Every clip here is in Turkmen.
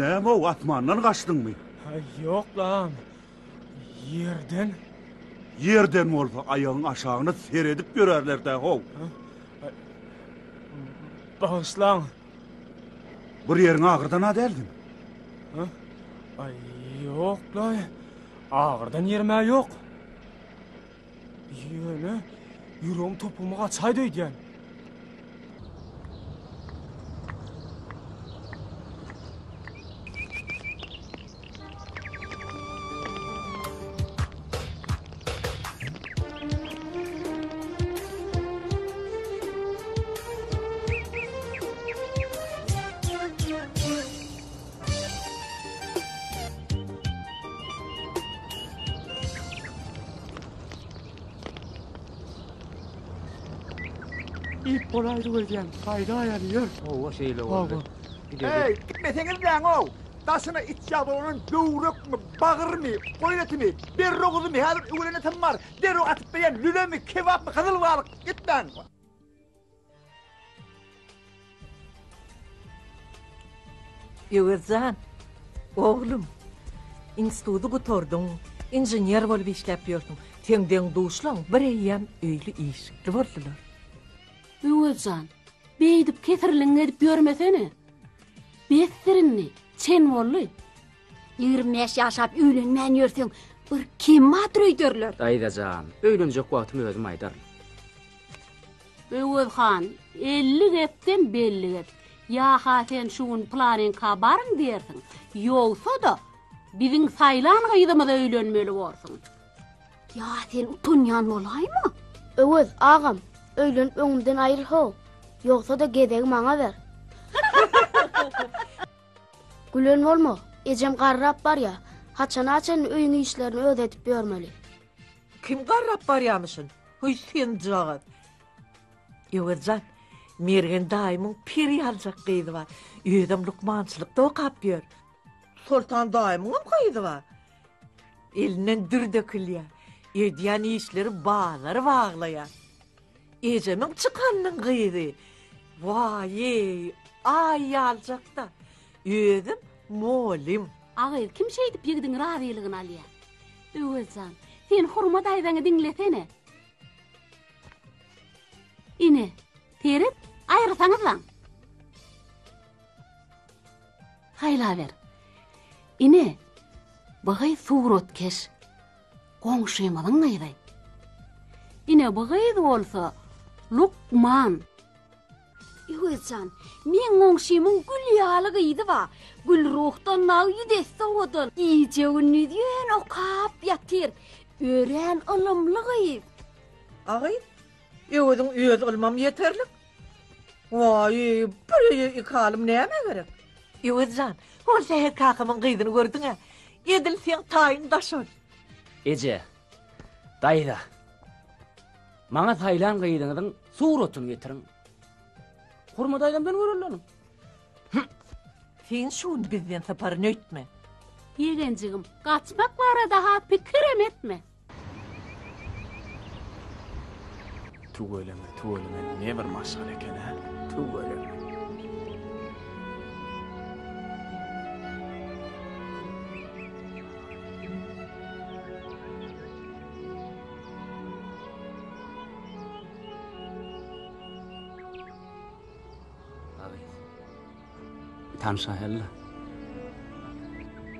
Näme-ow, asmandan gaçdyňmy? Ýok lan, ýerden. Ýerden bolsa aýagyň aşagyna seredip ýörärler-dä, how. Bagyşlaň. Bir ýeriň agyrdan-a däldiň? Aý, ýok-laý, agyrdan ýerim-ä ýok. Ýöne ýüregim topugyma gaçaýdy öýdýän. Iýip bolaýdyk öýdýän. Gaýdaýaly ýör. Hawa şeýle boldy. Eý, gitmeseňizläň-ow! Daşyna iç ýag dolanan böwrekmi, bagyrmy, goýun etimi, berroguzymy, häzir üwelen etim bar, derrew atyp berýän lülemi, kebapmy, gyzyl balyk, gitmäň! Öwez jan, oglum, instituty gutardyň, inžener bolup işläp ýörsüň. Seň deň-duşlaň bir eýýäm öýli-işikli boldular. Öwez jan, beýdip kesirligiňi edip ýörmesene. Besdir indi, çen boldy. 25 ýaşap öýlenmän ýörseň, bir kem bardyr öýderler. Daýza jan, öýlenjek wagtym özüm aýdaryn. Öwez han, 50 gepden belli gep. Ýa-ha sen şu gün pylanyňka baryň diýersiň, ýogsa-da, biziň saýlan gyzymyza öýlenmeli borsuň. Ýa sen utanýan bolaýma? Öwez, agam, öýlenip öňümden aýryl how. Ýogsa-da gezegi maňa ber. Gülen bolma, ejem garrap barýa. Haçana çenli öýüň işlerini özi edip ýörmeli. Kim garrap barýamyşyn? Höý senjagaz. Öwez jan, Mergen daýymyň peri ýaljak gyzy bar. Özem lukmançylykda okap ýör. Soltan daýymyňam gyzy bar. Elinden dür dökülýär. Edýän işleri bazary baglaýar. Ejemiň çykanynyň gyzy. Waý-eý, aý ýaljak-da. Özem mugallym. A gyz, kim şeýdip ýigidiň razylygyny alýar? Öwez jan, sen Hurma daýzaňy diňlesene. Ine, seret, aýrylsaňyzlaň. Saýlaber. Ine, bu gyz suratkeş. Goňşymyzyň gyzy. Ine, bu gyz bolsa lukman. Öwez jan, meň goňşymyň gül ýaly gyzy bar. Gülruhdan dagy ýüz esse owadan. Gije-gündiz ýöne okap ýatyr. Örän ylymly gyz. A gyz, Öweziň öz ylmam ýeterlik. Waý, bir öýe iki alym nämä gerek? Öwez jan, hol Sähet kakamyň gyzyny gördüň-ä? Edil seň taýyň daş ol. Eje, daýza, maňa saýlan gyzyňyzyň suratyny getiriň. Hurma daýzamdan göreliň. Sen şu gün bizden syparyn öýtme. Ýegenjigim, gaçmak barada-ha pikirem etme. Tüweleme, tüweleme, ne bir maşgala eken, hä? Tüweleme. Tanşaýaly.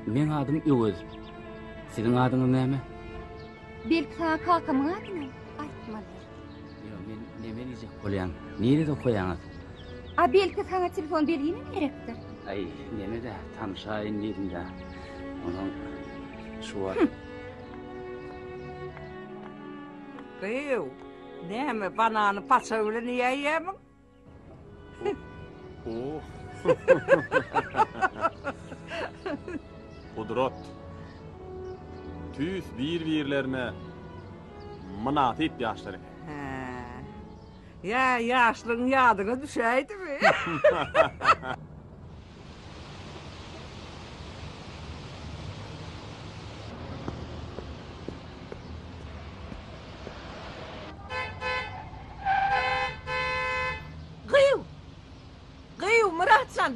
Meň adym Öwez. Siziň adyňyz näme? Belki saňa kakamyň adyny aýtmalydyr. Ýok, men neme diýjek bolýan? Nirede okaýaňyz? A belki saňa telefon belgimem gerekdir? Aý, neme-dä, tanşaýyn diýdim-dä. Onsoň şu wagt Gyýw, näme, banany paça bilen iýäýýärmiň? Oh. Gudrat. Tüýs bir-birlerine mynasyp ýaşlar eken. Hä. Ýa ýaşlygyň ýadyňa düşäýdimi?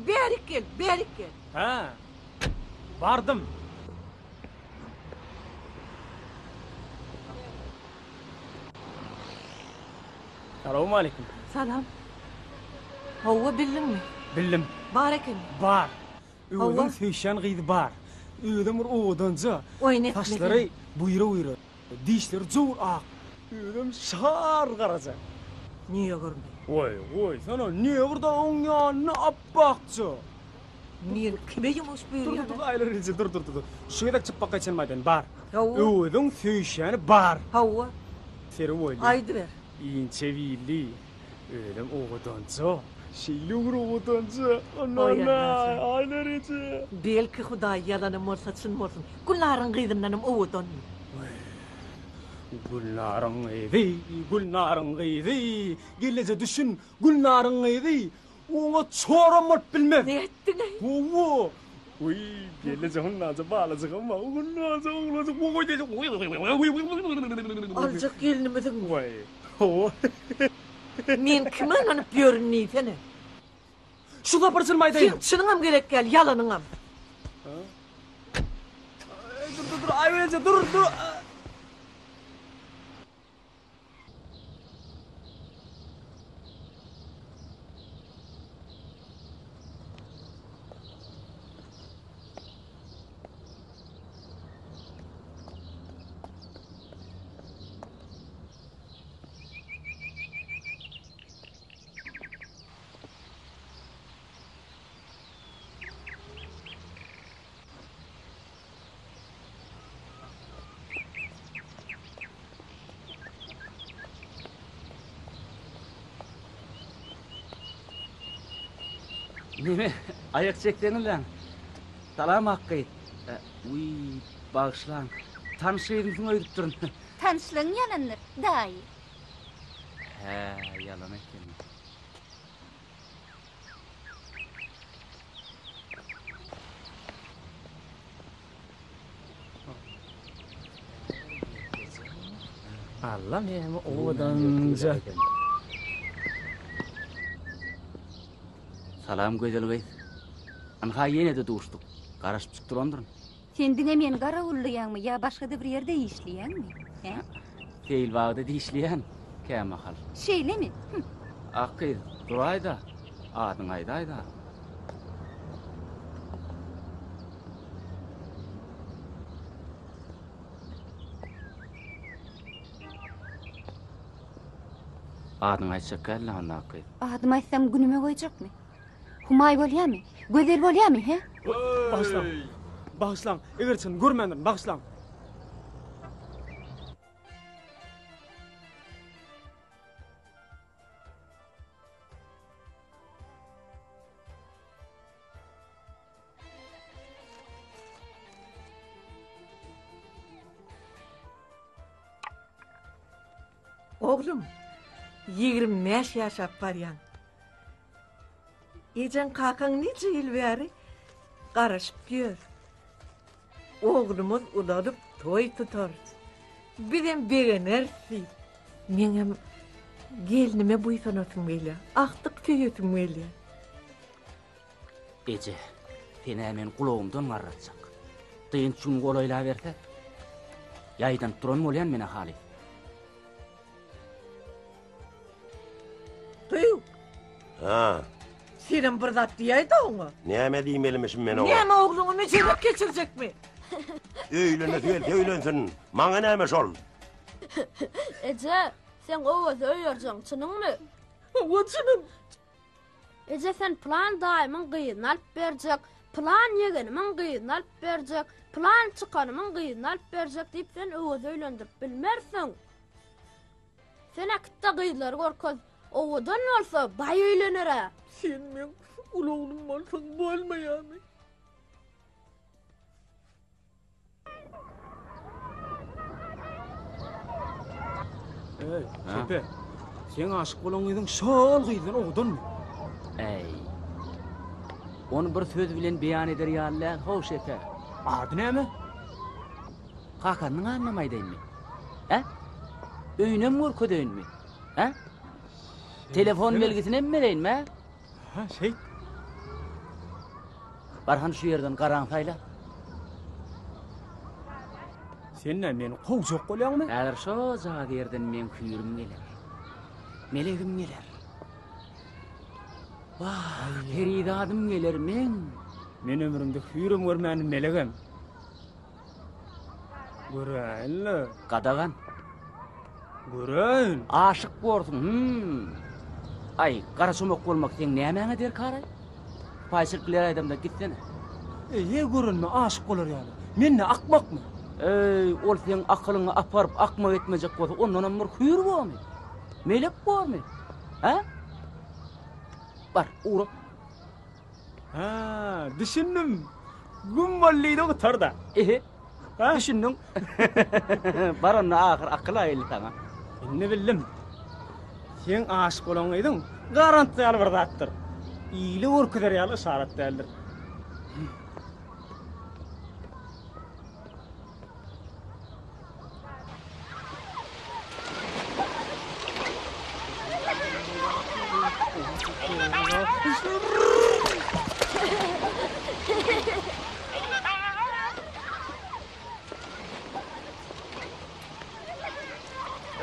Bärik gel, bärik gel. Hä, bardym. Salowmaleýkim. Salam. Hawa, bildiňmi? Bildim. Bar ekeni. Bar. Öweziň söýüşýän gyzy bar. Özem bir owadanja. Oýun etmesene. Saçlary buýra-buýra, dişleri jowur ak. Özem şar garaja. Negrmi? Goý, goýsana, negr da oň ýanynda apbakja. Men kime ýumuş buýurýan? Dur, dur, Aýlar eje, dur, dur, dur. Şu gezek çypbakaý çenimi aýdaýyn, bar. Hawa. Öweziň söýüşýäni bar. Hawa. Seri boýly. Aýdyber. Inçe billi. Özem owadanja. Şeýle bir owadanja. Anana, Aýlar eje. Belki Hudaý ýalanam bolsa çyn bolsun. Gülnaryň gyzyndanam owadanmy? Gülnaryň gyzy, Gülnaryň gyzy. Gelneje düşün, Gülnaryň gyzy. Oňa çoram bolup bilmez. Nätdiň-eý? Hawa. Wiý, gelneje hondanca balajygam bar. Hondanca oglanjyk. Aljak gelnimiziňmi? Waý, hawa. Men kime ynanyp ýörün diýsene. Şu sapar çynymy aýdaýyn. Seň çynyňam gerek däl, ýalanyňam. Dur, dur, dur, Aýgül eje, dur, dur. Neme, aýak çekseňizläň. Salam Akgy. Wiý, bagyşlaň. Tanyş gyzymsyň öýdüpdirin. Tanyşlygyň ýalandyr, daýy. Hä, ýalan ekeni. Alla näme owadanja. Salam gözel gyz. Ynha ýene-de duşduk. Garaşyp durandyryn. Sen diňe meni garawullaýaňmy ýa başga-da bir ýerde işleýäňmi? Hä? Seýilbagda dişleýän kämahal. Şeýlemi? Hüm. Ak gyz, duraý-da, adyňy aýdaý-da. Adyňy aýtjak däl-le onda, ak gyz. Adymy aýtsam günüme goýjakmy? Humaý bolýamy? Gözel bolýamy, he? Bagyşlaň. Bagyşlaň. Eger çyn görmändirin, bagyşlaň. Oglum, 25 ýaşap barýaň. Ejeň kakaň nije ýyl bäri garaşyp ýör. Oglumyz ulalyp toý tutarys. Bizem begeneris diýip. Meňem gelnime buýsanasym gelýär. Agtyk söýesim gelýär. Eje, sen-ä meni gulagymdan garratjak. Dynç gün golaýlaberse, ýaýdanyp duran bolýan men-ä halys. Gyw! Ha. Senem bir zat diýäý-de oňa. Näme diýmelimişim men oňa? Näme ogluňy müjewür geçirjekmi? Öýlenesi gelse öýlensin. Maňa näme şol? Eje, seň Öwezi öýerjegiň çynyňmy? Hawa, çynym. Eje sen pylan daýymyň gyzyny alyp berjek, pylan ýegenimiň gyzyny alyp berjek, pylan çykanymyň gyzyny alyp berjek diýip sen Öwezi öýlendirip bilmersiň. Sen äkitde gyzlary görkez. Owadan bolsa baý öýlener-ä. Sen meň uly oglum bolsaň bolmaýarmy? Eý, Şepe. Seň aşyk bolan gyzyň şol gyzdan owadanmy? Eý. Ony bir söz bilen beýan eder ýaly däl, how Şepe. Ady näme? Kakanyň adynam aýdaýynmy? Hä? Öýünem görkezeýinmi? Hä? Telefon belgisinem bereýinmi, hä? Hä, şeýt. Bar hany şu ýerden garaň saýla. Sen nä meni kowjak bolýaňmy? Häzir şojagaz ýerden meň hüýrüm geler. Melegim geler. Wah, perizadym geler meň. Men ömrümde hüýrem görmändim, melegem. Göräýin-le. Gadagan. Göräýin. Aşyk borsuň, hüm. Aý, garaçomak bolmak seň nämäňe derkar-aý? Paýçylyk biler aýdamda gitsene. Eý, görenime aşyk bolar ýaly. Men nä akmakmy? Eý, ol seň akylyňy aparyp akmak etmejek bolsa, ondanam bir hüýr bormy? Melek bormy? Hä? Bar, ugra. Hä, düşündim. Güm bol diýdi gutar-da. Ehe. Düşündiň. Bar onda ahyr akyl aýyldy saňa. Indi bildim. Seň aşyk bolan gyzyň garantgy ýaly bir zatdyr. Ile görkezer ýaly yşarat däldir.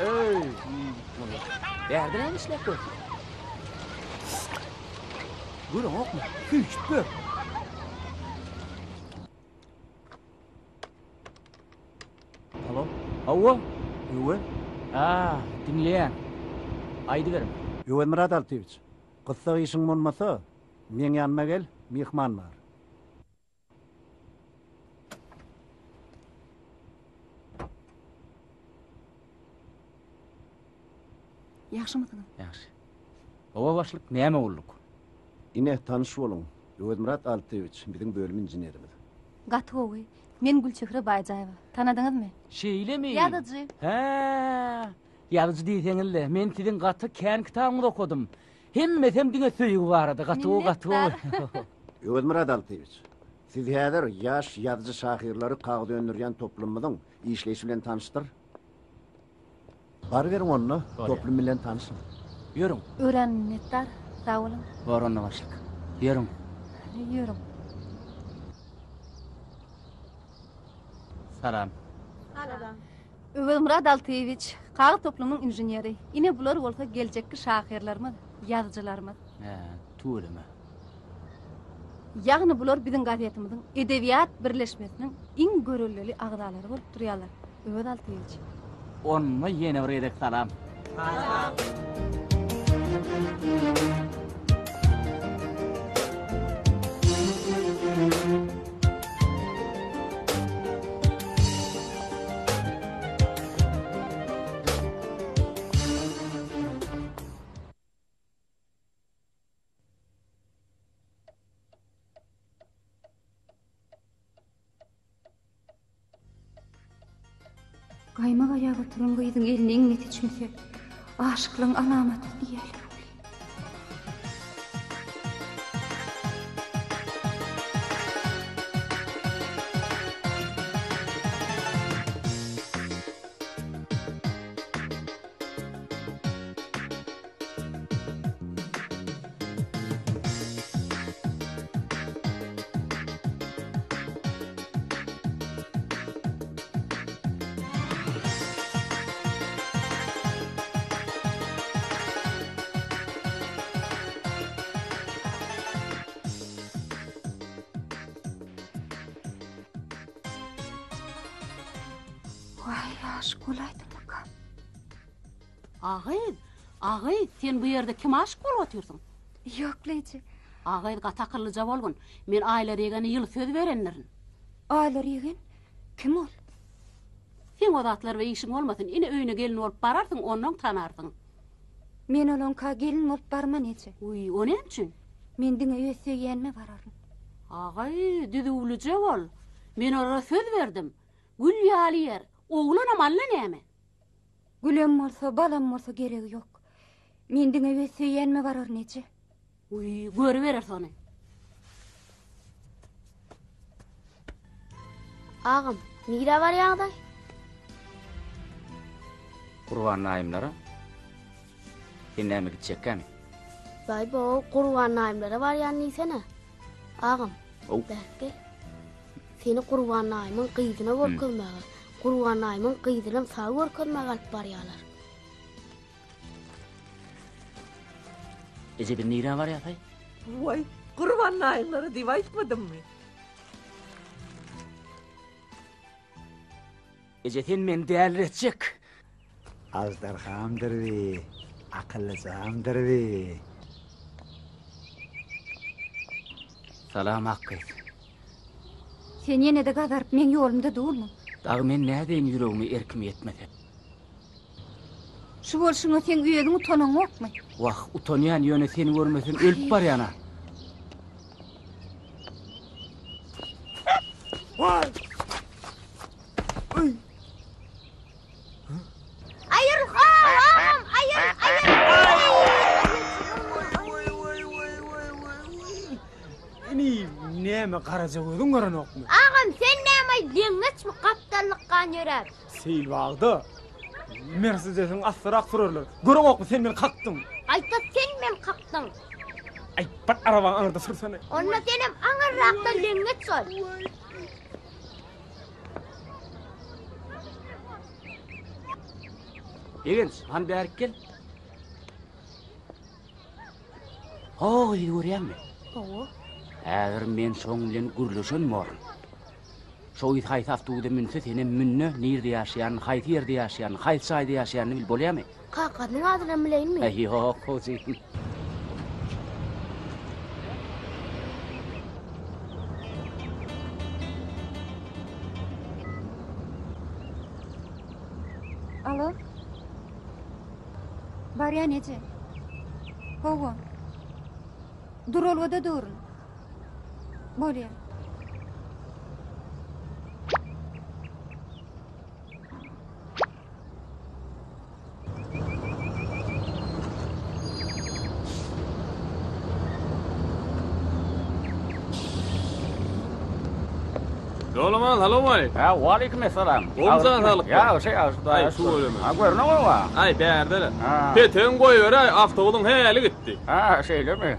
Öý, muny bärde näme işläp ýörsüň? Göreňokmy? Süýşüp ýör. Halo? Hawa. Öwez? A, diňleýän. Aýdyberiň. Öwezmyrat Altyýewiç, gyssag işiň bolmasa, meň ýanyma gel, myhman bar. Ýagşymysyňyz? Ýagşy. Hawa başlyk, näme gulluk? Ine, tanyş boluň, Öwezmyrat Altyýewiç, biziň bölüm inženerimiz. Gaty gowy. Men Gülçehre Baýjaýewa. Tanadyňyzmy? Şeýlemi? Ýazyjy. Hä, ýazyjy diýseňiz-le, men siziň gaty kän kitabyňyzy okadym. Hemmesem diňe söýgi barada. Gaty gowy, gaty gowy. Minnetdar. Öwezmyrat Altyýewiç, siz häzir ýaş ýazyjy-şahyrlary kagyz öndürýän toplumymyzyň işleýşi bilen tanyşdyr. Baryberiň onda, toplum bilen tanyşyň. Ýörüň. Örän minnetdar, sag boluň. Bor onda başlyk. Ýörüň. Ýörüň. Salam. Salam. Öwezmyrat Altyýewiç, kagyz toplumynyň inženeri. Ine bular bolsa geljekki şahyrlarymyz, ýazyjylarymyz. Hä, tüweleme. Ýagny bular biziň gazetimiziň edebiýat birleşmesiniň iň görelleli agzalary bolup durýarlar. Öwez Altyýewiç. Onda ýene bir gezek salam. Salam. Gaýmak aýap oturan gyzyň eline iňňe seçmese, aşyklygyň alamaty diýýärler welin. Waý, aşyk bolaýdymyka? A gyz, a gyz, sen bu ýerde kime aşyk bolup otyrsyň? Ýok, Leýji. A gyz, gaty akyllyja bolgun. Men Aýlar ýegene ýyly söz berendirin. Aýlar ýegen? Kim ol? Seň o zatlar bilen işiň bolmasyn. Ine öýüne gelin bolup bararsyň, onnoň tanarsyň. Men olaňka gelin bolup barman, eje. Wiý, o näme üçin? Men diňe öz söýýänime bararyn. A gyz, düzüwlije bol. Men olara söz berdim. Gül ýaly ýer. Oglanam alla näme. Gülem bolsa, balam bolsa geregi ýok. Men diňe öz söýýänime bararyn eje. Uý, görübereris ony. Agam, nirä barýaňdaý? Gurban daýymlara. Sen näme gitjekkämi? Baý bo, Gurban daýymlara barýan diýsene. Agam. Ow. Bärik gel. Seni Gurban daýymyň gyzyna görkezmäge, Gurban daýymyň gyzynam saňa görkezmäge alyp barýarlar. Eje biz nirä barýas-aý? Waý, Gurban daýyňlara diýip aýtmadymmy? Eje sen meni däliretjek. Aždarhamdyr bi, akyllyjamdyr bi. Salam Akgyz. Sen ýene-de gazaryp meň ýolumda durmuň. Dagy men nädeýin ýüregime erkim ýetmese. Şu bolşuňa seň özüň utanaňokmy? Wah, utanýan ýöne seni görmesem ölüp barýan-a. Aýyr, how, agam, aýyr, aýyr. Ini näme garaja gözüň görenokmy? Agam, sen näme leňňeçmi gapdallykgan ýöräp? Seýilbagda Mersedesiň assyrak sürerler. Göreňokmy sen meni kakdyň. Gaýta sen meni kakdyň. Aý, bir arabaň aňyrda sürsene. Onda senem aňyrrakda leňňeç bol. Begenç, han bärik gel. Ho, gyzy görýäňmi? Hawa. Häzir men şoň bilen gürleşen borun. Şo gyz haýsy awtobusa münse, senem mün-de, nirde ýaşaýanyny, haýsy ýerde ýaşaýanyny, haýsy jaýda ýaşaýanyny bil, bolýamy? Kakasynyň adynam bileýinmi? Äý, ýok, hojy. Alo. Barýan eje. Hawa. Duralgada durun. Bolýar. Ýolaman, salowmaleýkim. Hä, waleýkim essalam. Gowmy jan saglyk? Ýagşy, ýagşy, Aý, şu bölümi. Ha, görüne gowa. Aý, bärde-le. Ha. Petegiňi goýberäý, awtobusyň häli gitdi. Ha, şeýlemi?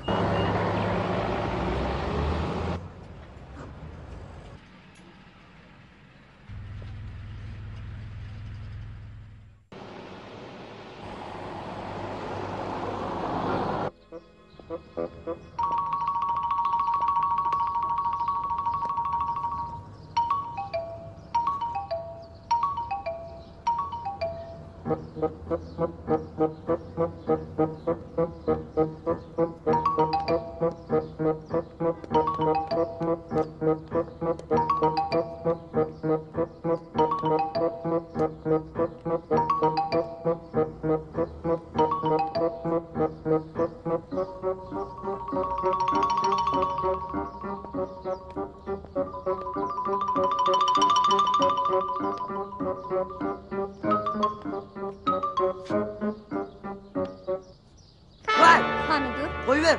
Waý! Hany dur. Goýber.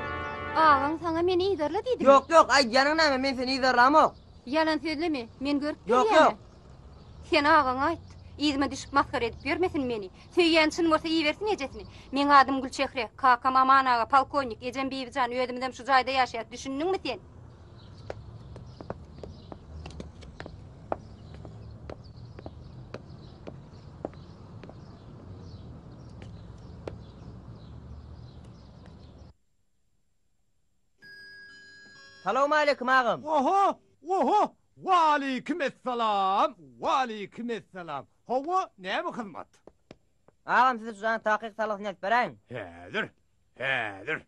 Agaň saňa meni yzarla diýdimi? Ýok, ýok, aýdýanyň näme, men seni yzarlamok. Ýalan sözleme, men görüp Ýok, bilýän-ä. ýok. Sen agaňa aýt. Yzyma düşüp masgara edip ýörmesin meni. Söýýän çyn bolsa ibersin ejesini. Meň adym Gülçehre, kakam Aman aga, polkownik, ejem Bibijan, özümizem şu jaýda ýaşaýas, düşündiňmi sen? Salowmaleýkim agam. Oho, oho, waleýkim essalam, waleýkim essalam. Hawa, näme hyzmat? Agam size şu jaýyň takyk salgysyny ýazyp beräýiň. Häzir, häzir.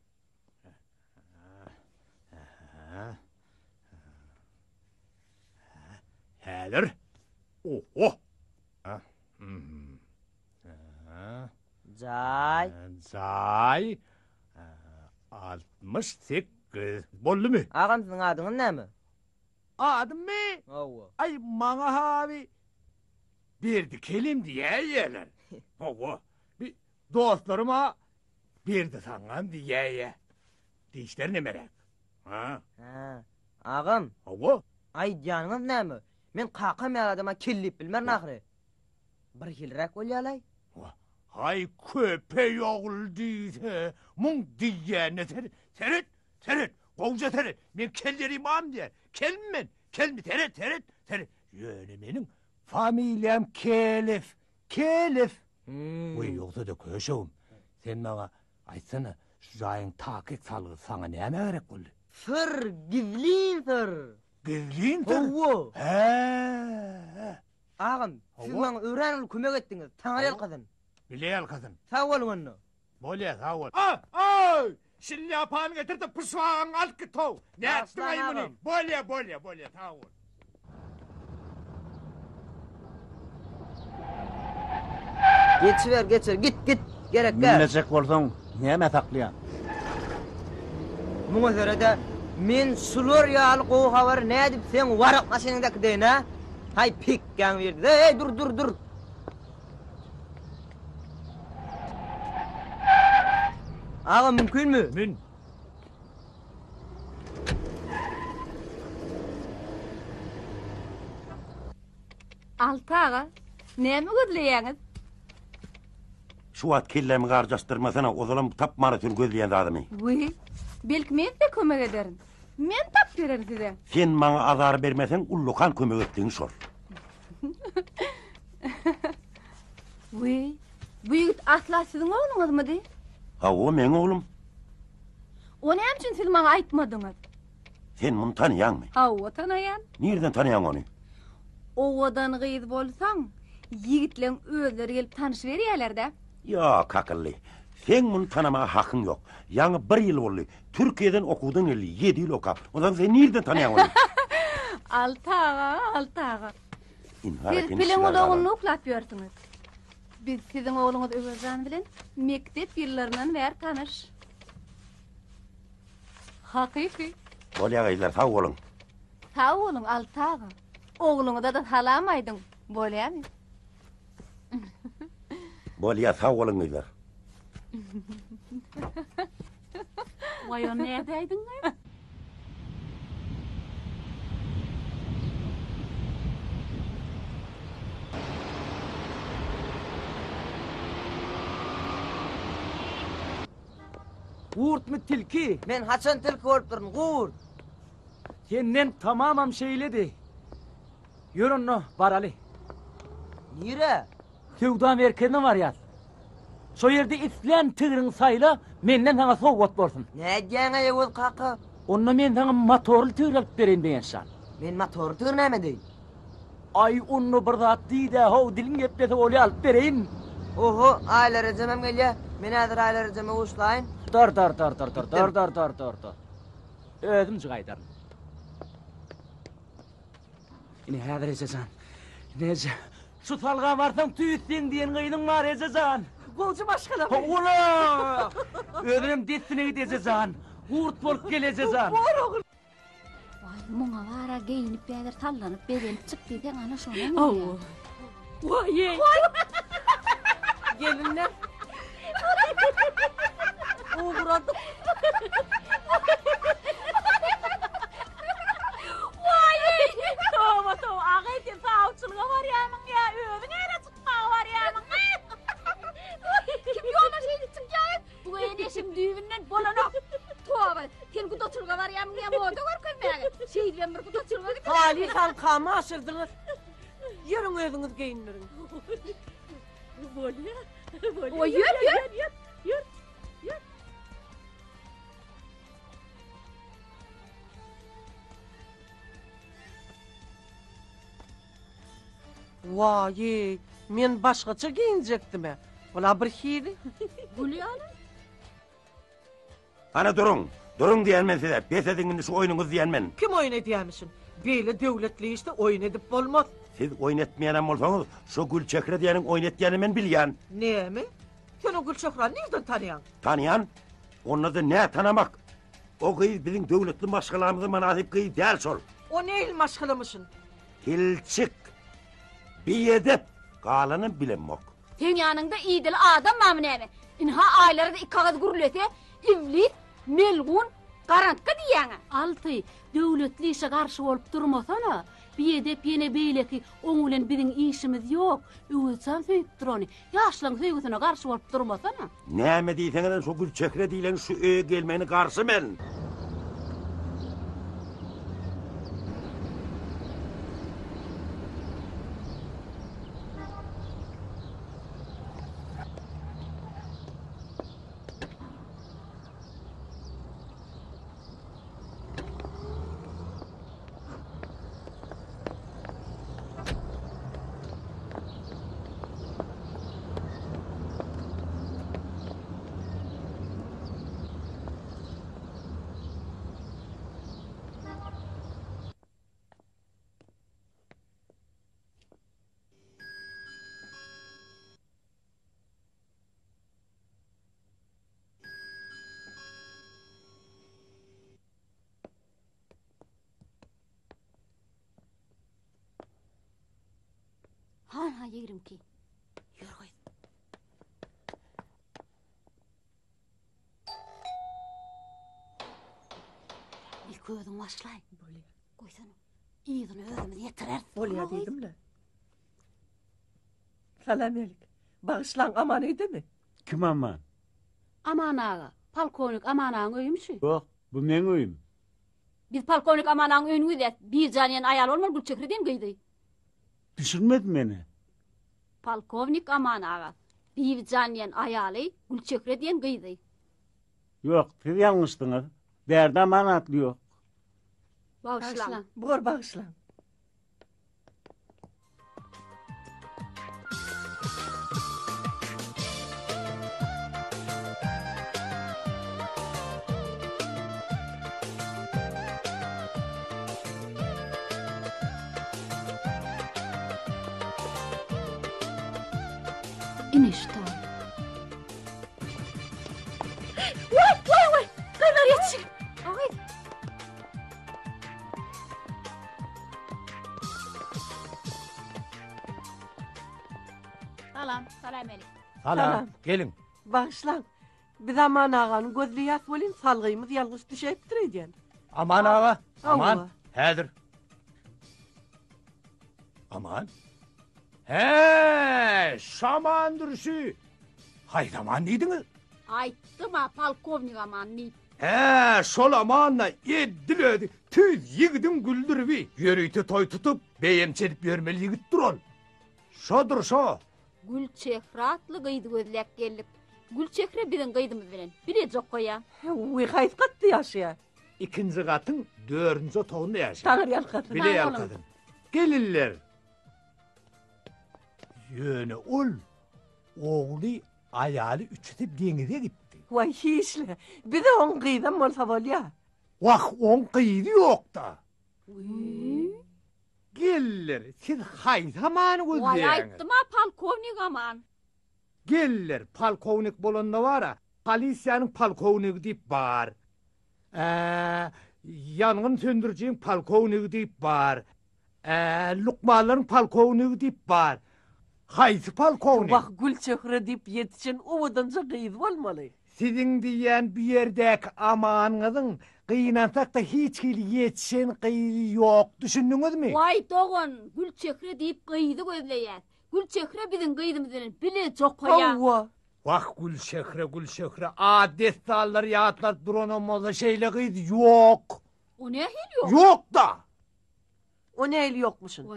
Häzir. Oho. Jaý. Jaý. 68. Boldumy? Agam siziň adyňyz näme? Adymmy? Hawa. Aý, maňa haby Berdi kelim diýäýýärler. Hawa. Bir dostlarym-a Berdi saňňam diýäýýä. Dişler nemeräk? Ha? Hä. Agam. Hawa. Aýdýanyňyz näme? Men kakam ýaly adama kel diýip bilmerin ahyry. Birhiliräk bolýalaý. Haý köpeý ogul diýse, muň diýýänine seret, seret, seret. Gowja seret, men kel ýerim barmy diýýär. Kelmi men? Kelmi? Seret, seret, seret. Ýöne meniň familiýam Kelew. Kelew. Weý, ýogsa-da köşegim, sen maňa aýtsana, şu jaýyň takyk salgysy saňa nämä gerek boldy? Syr, gizlin syr. Gizlin syr? Hawa. Hä. Agam, siz maňa örän uly kömek etdiňiz. Taňry ýalkasyn. Bile ýalkasyn. Sag boluň onda. Bolýa, sag bol. A-aý! Şlýapany getir-de pyşbagaňy alyp git-how! Nätdiň-aý muny? Bolýa, bolýa, bolýa, sag bol. Geçiber, geçiber, git, git, gerek däl. Münmejek bolsaň, nämä saklaýaň? Muňa seret-ä, men şular ýaly gowy habary nädip seň warak maşynyňda äkideýin-ä? Haý, pekgäň birdi. Eý, dur, dur, dur! Aga, mümkinmi? Mün. Alty aga, näme gözleýäňiz? Şu wagt kellämi garjaşdyrmasana, ozalam tapman öten gözleýän zadymy. Wiý, belki men size kömek ederin. Men tapyp bererin size. Sen maňa azar bermeseň, ullakan kömek etdigiň şol. Wiý, bu ýigit asla siziň ogluňyzmydy? Hawa, meň oglum. O näme üçin siz maňa aýtmadyňyz? Sen muny tanaýaňmy? Hawa, tanaýan. Nireden tanaýaň ony? Owadan gyz bolsaň, ýigitleň özleri gelip tanyşyberýärler-dä. Ýok, akylly. Seň muny tanamaga hakyň ýok. Ýaňy bir ýyl boldy. Türkiýeden okuwdan geldi, ýedi ýyl okap. Onsoň sen nireden tanaýaň ony? Alty aga, Alty aga. Ynha, Siz piliň gulagynda uklap ýörsüňiz. Biz siziň ogluňyz Öwezjan bilen mekdep ýyllaryndan bäri tanyş. Hakyky. Bolýa gyzlar, sag boluň. Sag boluň, Alty aga. Ogluňyza-da salam aýdyň, bolýamy? Bolýa, sag boluň gyzlar. Waý, ony nädäýdiň gyz? Gurtmy tilki? Men haçan tilki bolupdyryn, gurt? Senden tamamam şeýledi. Ýör onda, baraly. Nirä? Söwda merkezine barýas. Şo ýerde islän tigriňi saýla, menden saňa sowgat bolsun. Nädýäň-eý, Öwez kaka? Onda men saňa motorly tigir alyp bereýin, Begençjan. Men motorly tigir näme edeýin? Aý, onda bir zat diý-dä, how, diliň geplese bolýa, alyp bereýin. Oho, Aýlar ejemem gelýä. Men häzir Aýlar ejeme buşlaýyn. Dur, dur, dur, dur, dur, dur, dur, dur, dur, dur. Özümjik aýdaryn. Ine häzir eje jan. Ine eje. Şu salga barsaň tüýs seň diýen gyzyň bar eje jan. Gowja maşgalamy? Ula! Özünem dessine git eje jan. Gurt bolup gel eje jan. Bor ogul. Waý, muňa bara geýinip häzir sallanyp bezenip çyk diýseň ana şonam Hawa. Waý-eý. Gelinler. Ugradyk. Waý-eý. Toba, toba. Aga, sen sawçylyga barýarmyň ýa özüň ere çykmaga barýarmyň? Kim ýola şeýdip çykýar? Bu eneşiň düýbünden bolanok. Toba, sen gudaçylyga barýarmyň ýa moda görkezmäge? Şeýdibem bir gudaçylyga gidiler. Haly halkamy aşyrdyňyz. Ýörüň özüňiz geýindiriň. Bolýar. Bolýar. Oý, ýör, ýör. Ýör, ýör. Ýör. Waý, men başgaça geýinjekdim-ä. Ol-a birhili. Gül ýaly. Hany duruň! Duruň diýýän men size! Bes ediň indi şu oýnuňyzy diýýän men! Kim oýun edýämişin? Beýle döwletli işde oýun edip bolmaz. Siz oýun etmeýänem bolsaňyz, şo Gülçehre diýeniň oýun etýänini men bilýän. Näme? Sen o Gülçehrany nirden tanýaň? Tanýan? Onda-da nä tanamak? O gyz biziň döwletli maşgalamyza mynasyp gyz däl şol. O nähili maşgalamyşyn? Tilçik! Biedep! Galanam bilemok. Seň ýanyňda idili adam barmy näme? Ynha Aýlara-da iki agyz gürlese, iblis, melgun, garantga diýýäň-ä. Alty, döwletli işe garşy bolup durmasana. Biedep ýene beýleki, oň bilen biziň işimiz ýok. Öwezjan söýüpdir ony. Ýaşlaň söýgüsine garşy bolup durmasana. Näme diýseňizem şo Gülçehre diýlen şu öýe gelmegine garşy men. Ana 22. Ýör gyz. Ilki özüň başlaý. Bolýar. Goýsana. Yzyny özümiz ýetireris. Bolýar diýdim-le. Salam elik. Bagyşlaň Aman öýdemi? Kim Aman? Aman aga, polkownik Aman agaň öýümi şu? Ýok, bu meň öýüm. Biz polkownik Aman agaň öýüni gözläs. Birjan diýen aýal bolmaly Gülçehre diýen gyzy. Düşünmedim men-ä. Polkownik Aman aga, Bibijan diýen aýaly, Gülçehre diýen gyzy. Ýok, siz ýalňyşdyňyz. Bärde Aman atly ýok. Bagyşlaň. Bor bagyşlaň. Ine şu taý. Waý, waý, waý! Gyzlar ýetişiň! Agy. Salam, salam elik. Salam, geliň. Bagyşlaň. Biz Aman agany gözleýäs welin salgymyz ýalňyş düşäýipdir öýdýän. Aman aga, Aman, häzir. Aman? Hä, şamandyr şu. Haýsy Aman diýdiňiz? Aýtdym-a, polkownik Aman diýip. Hä, şol Aman-da edil özi tüýs ýigidiň güldüribi. Ýörite toý tutup, beýemçi edip ýörmeli ýigitdir ol. Şodur şo. Gülçehre atly gyzy gözläp geldik. Gülçehre biziň gyzymyz bilen bileje okaýar. Wiý, haýsy gatda ýaşaýar? Ikinji gatyň dördünji otagynda ýaşaýar. Taňry ýalkasyn. Bile ýalkasyn. Gelinler. Ýöne ol ogly, aýaly üçüsi deňize gitdi. Waý, hiç-le. Bize oň gyzam bolsa bolýar. Wah, oň gyzy ýok-da. Gelinler, siz haýsy Amany Waý, gözleýäňiz? aýtdym-a, polkownik Aman. Gelinler, polkownik bolanda bar-a, polisiýanyň polkownigi diýip bar. Ä, ýangyn söndürijiň polkownigi diýip bar. Ä, lukmanlaryň polkownigi diýip bar. Haýsy polkownik? Wah, Gülçehre diýip ýetişen owadanja gyz bolmaly. Siziň diýýän bu ýerdäki Amanyňyzyň gynansak-da hiç hili ýetişen gyzy ýok, düşündiňizmi? Waý, dogan, Gülçehre diýip gyzy gözleýäs. Gülçehre biziň gyzymyz bilen bileje okaýar. Hawa. Wah, Gülçehre, Gülçehre, ad-dessanlary ýatladyp duranam bolsa şeýle gyz ýok. O nähili ýok? Ýok-da! O nähili ýokmuşyn?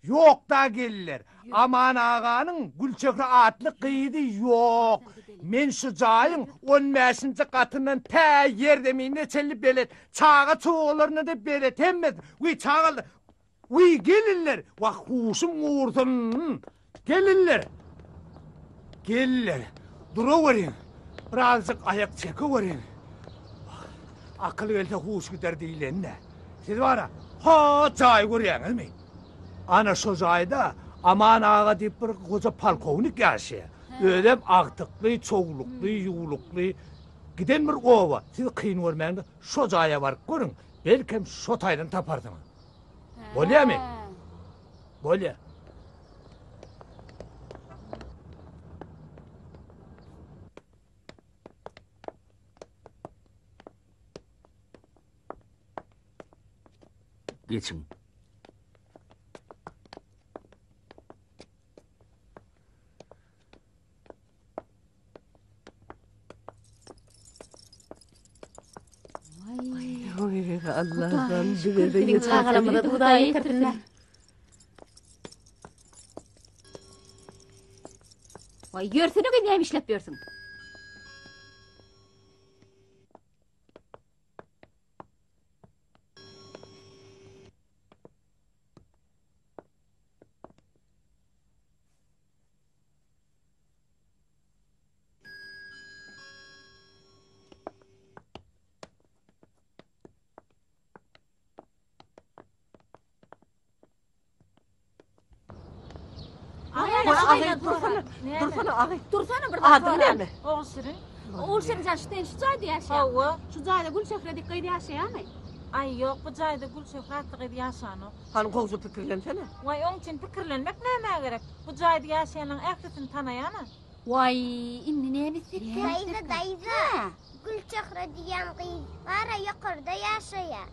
Ýok-da gelinler. Aman aganyň Gülçehre atly gyzy ýok. Men şu jaýyň on bäşinji gatyndan tä ýerzeminine çenli belet. Çaga-çugalaryna-da belet hemmesi. Wiý, çagalar, wiý, gelinler, wah, huşum gursun. Gelinler! Gelinler, duraweriň, birazjyk aýak çekeweriň. Akyl gelse huş gider diýleni-dä. Siz bar-a, ho jaýy görýäňizmi? Ana şo jaýda Aman aga diýip bir goja polkownik ýaşaýar. Özem agtykly, çowlukly, ýuwlukly. Giden bir oba, siz kyn görmäň-de, şo jaýa baryp görüň, belkem şo taýdan taparsyňyz. Bolýamy? Bolýa. Geçiň. Oý, Allah'ım bize de Biziň çagalarymyza da Hudaý ýetirsin. Waý, ýörsene gyz näme işläp ýörsüň? Dursana, dursana agy. Dursana bir zat. Adyň näme? Ogulşirin. Ogulşirin sen şu sen şu jaýda ýaşaýaň. Hawa. Şu jaýda Gülçehre diýip gyz ýaşaýarmy? Aý, ýok, bu jaýda Gülçöhre atly gyz ýaşanok. Hany gowja pikirlensene. Waý, oň üçin pikirlenmek nämä gerek? Bu jaýda ýaşaýanlaryň ählisini tanaýan-a. Waý, indi näme etsekkä? Daýza, daýza, Gülçöhre diýen gyz bar-a ýokarda ýaşaýa.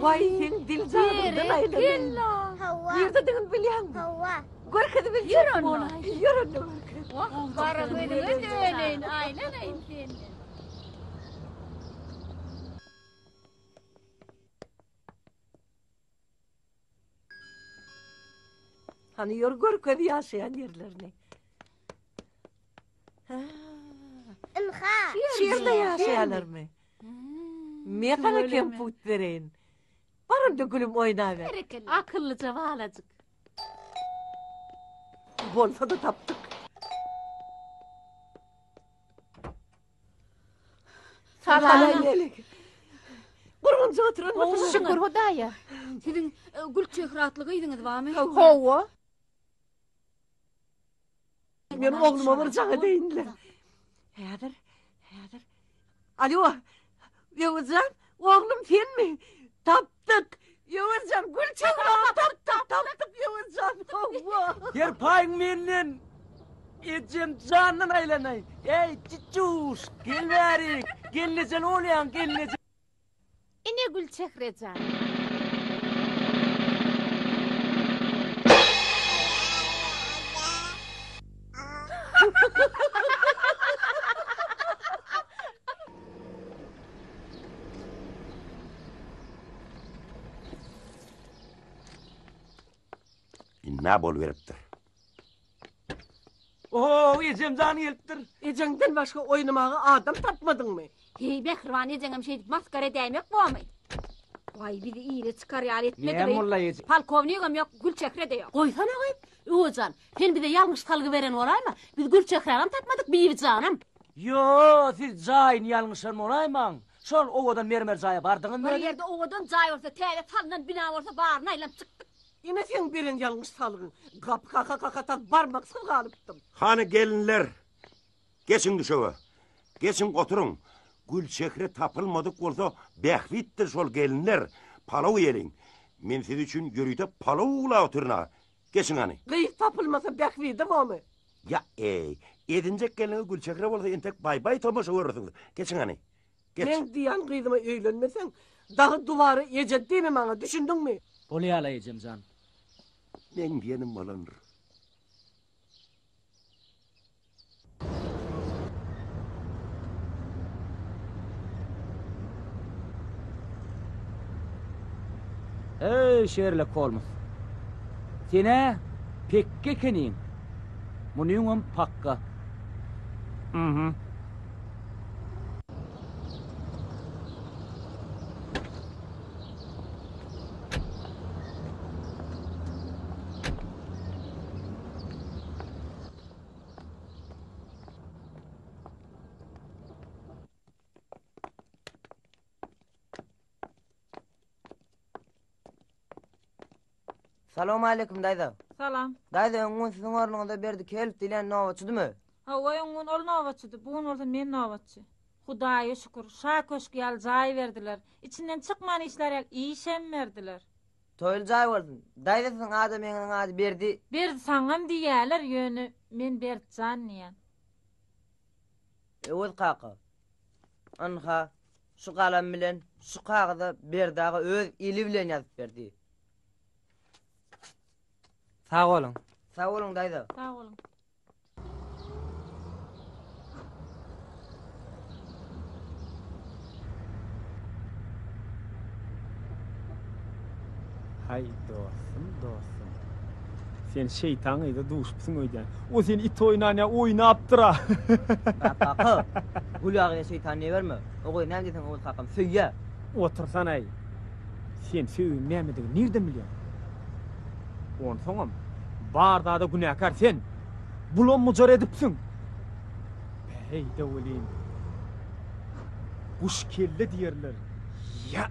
Waý, seň diljagazdan aýlanaýyn. Hawa. Nirdedigini bilýäňmi? Hawa. Görkezip biljek Ýör onda. Ýör onda görkez. Wah, gara gözüňe döneýin, aýlanaýyn senden. Hany ýör görkez ýaşaýan ýerlerini. Ynha. Şu ýerde ýaşaýarlarmy? Men sana kemput bereýin. Bar onda gülüm oýnaber. Akyllyja balajyk. Bolsa-da tapdyk. Salam. Gurgunja oturan Şükür Hudaýa. Siziň e, Gülçehre atly gyzyňyz barmy? Hawa. Men ogluma bir jaň edeýin-le. Häzir, häzir. Alo, Öwezjan, oglum senmi? Tapdyk. Öwezjan, Gülçehre tapdyk, tapdyk Öwezjan. Hawa. Her paýyň menden. Ejem jandan aýlanaý. Eý, çiçuş, gel bärik. Gelneje bolýaň, gelneje. Ine Gülçehre jan. Nä boluberipdir? Oho, ejem jan gelipdir. Ejeňden başga oýnamaga adam tapmadyňmy? Heý, mähriban ejeňem şeýdip masgara edäýmek bormy? Waý, bizi ile çykar ýaly etmedi. Näme molla eje? Polkownikam ýok, Gülçehre-de ýok. Goýsana gyz, Öwejan, sen bize ýalňyş salgy beren bolaýma? Biz Gülçehränem tapmadyk, Bibijanam. Ýo, siz jaýyny ýalňyşan bolaýmaň. Şol owadan mermer jaýa bardyňyzmy Bir özi? ýerde owadan jaý bolsa, täze salnan bina bolsa, baryny aýlanyp çykdyk. Ine seň beren ýalňyş salgyň. Gapy kaka-kaka tas barmaksyz galypdym. Hany gelinler, geçiň düşege. Geçiň oturyň. Gülçehre tapylmadyk bolsa bähbitdir şol gelinler. Palaw iýeliň. Men siz üçin ýörite palaw uwlap otyryn-a. Geçiň hany. Gyz tapylmasa bähbide bormy? Ýa-eý, edinjek gelniňiz Gülçehre bolsa entek baý-baý tomaşa görersiňiz. Geçiň hany. Geç. Meň diýýän gyzyma öýlenmeseň, dagy dubara eje diýme maňa, düşündiňmi? Bolýa-la ejem jan. Meň diýenim bolandyr. Eý, Şerlok Holms. Sen-ä pekge ekeniň. Munyňam pakga. Mhm. Salowmaleýkim daýza. Salam. Daýza öň gün siziň ornuňyza Berdi Kelp diýlen nobatçydymy? Hawa öň gün ol nobatçydy, bu gün bolsa men nobatçy. Hudaýa şükür, şa köşgi ýaly jaý berdiler. Içinden çykman işlär ýaly işem berdiler. Toýly jaý bolsun. Daýza siziň adamyňyzyň ady Berdi. Berdi saňam diýýäler, ýöne men Berdijan diýýän. Öwez kaka. Ynha, şu galam bilen şu kagyza Berdi aga öz eli bilen ýazyp berdi. Sag boluň. Sag boluň daýza. Sag boluň. Haý dostum, dostum. Sen şeýtan gyza duşupsyň öýdýän. O seni it oýnan ýa oýnapdyr-a. Kaka, Gül aga şeýtan diýiberme. O gyz näme diýseň Öwez kakam söýýä. Otursanaý. Sen söýgiň nämedigini nirden bilýäň? Onsoňam, bar zada günäkär sen. Bulam mujar edipsiň. Päheý-de welin, guş kelle diýerler. Ýa!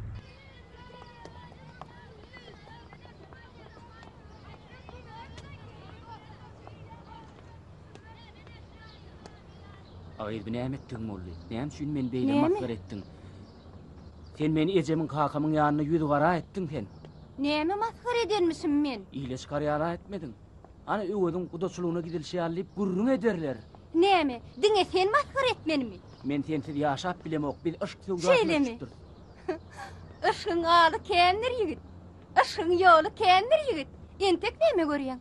A gyz, bu näme etdigiň boldy? Näme üçin meni beýle Näme? masgara etdiň? Sen meni ejemiň kakamyň ýanynda ýüzügara etdiň sen. Näme masgara edenmişim men? Ile çykar ýaly etmediň. Ana Öweziň gudaçylygyna gidilişi ýaly diýip gürrüň ederler. Näme, diňe sen masgara etmenimi? Men sensiz ýaşap bilemok, biz yşk söwdasyna Şeýlemi? düşüpdiris. Yşgyň aly kändir ýigit. Yşgyň ýoly kändir ýigit. Entek näme görýäň?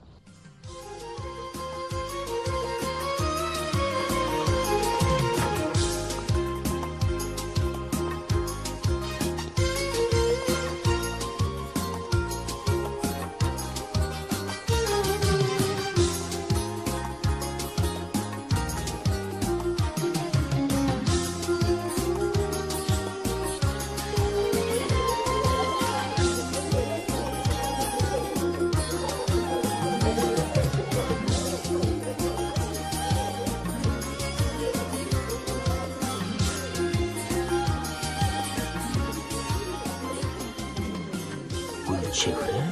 Gülçehre?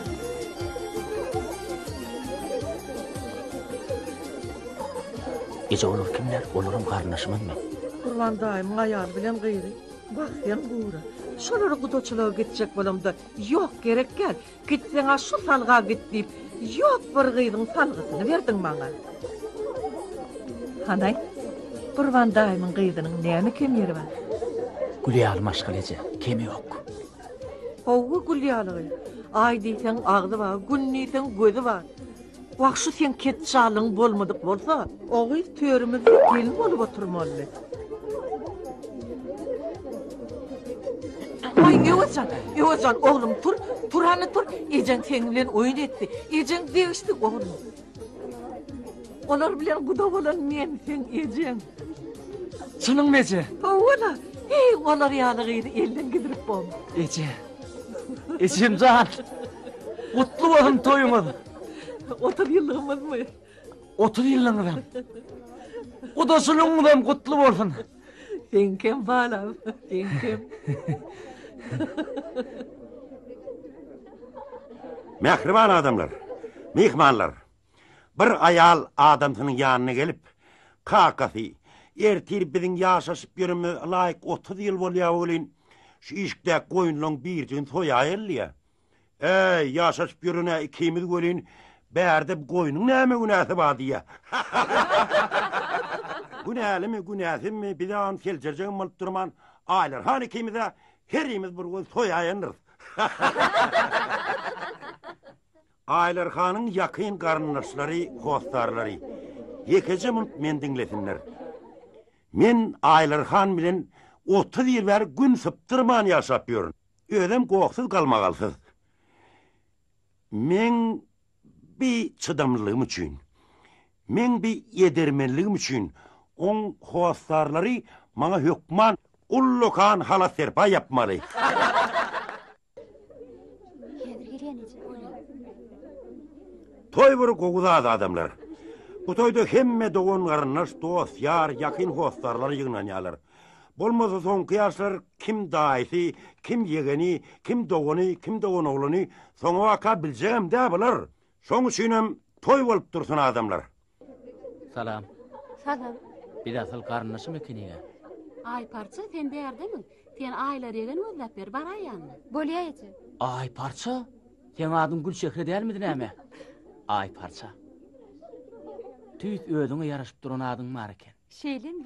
Eje olar kimler? Olaram garyndaşymyzmy? Gurban daýymyň aýaly bilen gyzy. Wah sen gura. Şolara gudaçylyga gitjek bolamda, ýok gerek däl. Gitseň-ä şu salga git diýip, ýok bir gyzyň salgysyny berdiň maňa. Hanaý, Gurban daýymyň gyzynyň näme kem ýeri bar? Gül ýaly maşgala eje, kemi ýok. Hawa, gül ýaly gyz. Aý diýseň agzy bar, gün diýseň gözi bar. Wah, şu seň ketjalygyň bolmadyk bolsa, o gyz törümizde gelin bolup oturmalydy. Aý, Öwezjan, Öwezjan, oglum, tur, tur hany tur, ejeň seň bilen oýun etdi, ejeň degişdi, oglum. Olar bilen guda bolan men, seň ejeň. Çynyňmy eje? Hawa-la, heý, olar ýaly gyzy elden gidirip bolmaz. Eje, ejem jan, gutly bolsun toýuňyz. 30 ýyllygymyzmy? 30 ýyllygyňyzam. Gudaçylygyňyzam gutly bolsun. Seňkem balam, seňkem. Mähriban adamlar, myhmanlar! Bir aýal adamsynyň ýanyna gelip, Kakasy, ertir biziň ýaşaşyp ýörenimize ylaýyk 30 ýyl bolýar welin, şu işikdäki goýunlaryň birjigini soýaýaly diýýär. Äý, ýaşaşyp ýören-ä ikimiz welin, bärde bu goýnuň näme günäsi bar diýýär. Günälimi, günäsizmi, biz-ä ony seljerjegem bolup durman, Aýlar han ikimiz-ä herimiz bir goýun soýaýandyrys. Aýlar hanyň ýakyn garyndaşlary, hossarlary, ýekeje munt meni diňlesinler. Men Aýlar han bilen 30 ýyl bäri gün sypdyrman ýaşap ýörün. Özem gohsuz galmagalsyz. Meň bi çydamlylygym üçin, meň bi edermenligim üçin oň hossarlary maňa hökman ullakan halat-serpaý ýapmaly. Toý bir gowy zat adamlar. Bu toýda hemme dogan-garyndaş, dost-ýar, ýakyn hossarlar ýygnanýarlar. Bolmasa soňky ýaşlar kim daýysy, kim ýegeni, kim dogany, kim doganoglany soňabaka biljegem dä bular. Şoň üçinem toý bolup dursun adamlar. Salam. Salam. Biz asyl garyndaşym ekeniga. Aýparça sen bärdemiň? Sen Aýlar ýegen gözläp ber, baraý ýanyna. Bolýa eje. Aýparça? Seň adyň Gülçehre dälmidi näme? Aýparça. Tüýs özüňe ýaraşyp duran adyň bar eken. Şeýlemi?